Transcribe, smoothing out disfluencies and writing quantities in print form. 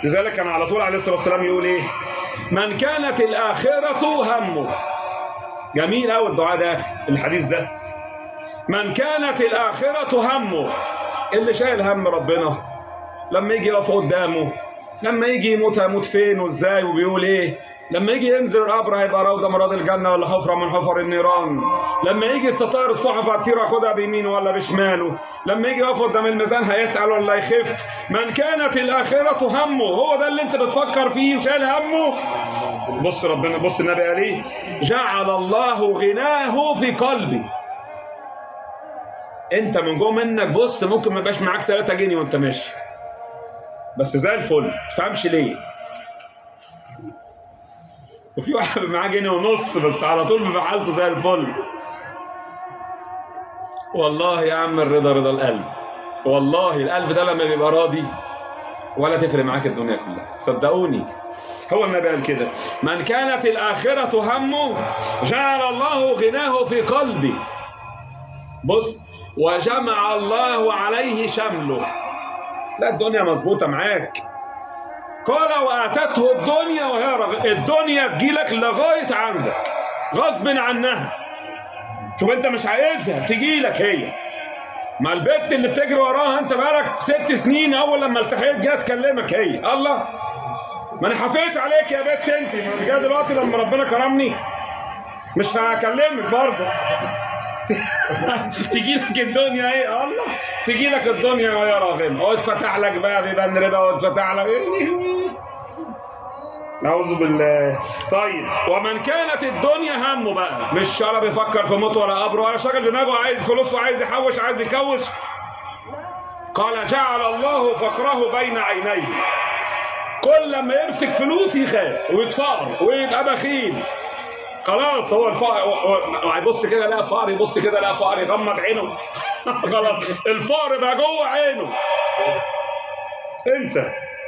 لذلك كان على طول عليه الصلاة والسلام يقول ايه؟ من كانت الاخرة همه. جميل قوي الدعاء ده، الحديث ده. من كانت الاخرة همه، اللي شايل هم ربنا لما يجي يقف قدامه، لما يجي يموت هيموت فين وازاي وبيقول ايه، لما يجي ينزل القبر هيبقى روضة من رياض الجنة ولا حفره من حفر النيران، لما يجي تطير الصحف هتطير ياخدها بيمينه ولا بشماله، لما يجي يقف قدام الميزان هيتقل ولا يخف. من كانت الاخرة همه، هو ده اللي انت بتفكر فيه وشايل همه. بص ربنا، بص النبي قال ايه؟ جعل الله غناه في قلبي. انت من جوه منك بص ممكن ما يبقاش معاك 3 جنيه وانت ماشي، بس زي الفل، ما تفهمش ليه. وفي واحد معاه جنيه ونص بس على طول في حالته زي الفل. والله يا عم الرضا رضا القلب، والله القلب ده لما بيبقى راضي ولا تفرق معاك الدنيا كلها، صدقوني. هو النبي قال كده، من كانت الآخرة همه جعل الله غناه في قلبي. بص، وجمع الله عليه شمله. لا الدنيا مظبوطة معاك. قال وآتته الدنيا وهي الدنيا تجيلك لغاية عندك غصب عنها. شوف انت مش عايزها تجيلك هي. ما البت اللي بتجري وراها انت بقالك 6 سنين، اول لما التحيت جاية تكلمك هي. الله، ما انا حفيت عليك يا بت انت، ما انت جاية دلوقتي لما ربنا كرمني مش هكلمك برضه. تجي لك الدنيا ايه؟ الله، تجي لك الدنيا وهي راغمه، واتفتح لك بقى بيبان ربا، واتفتح لك، نعوذ بالله. طيب، ومن كانت الدنيا همه بقى، مش ولا بيفكر في موت ولا قبر ولا شاغل دماغه، عايز فلوس وعايز يحوش عايز يكوش. قال جعل الله فقره بين عينيه. كل لما يمسك فلوس يخاف ويتفقر ويبقى بخيل. خلاص هو الفقر، هيبص كده لا فقر، يبص كده لا فقر، يغمض عينه غلط، الفقر بقى جوه عينه. انسى.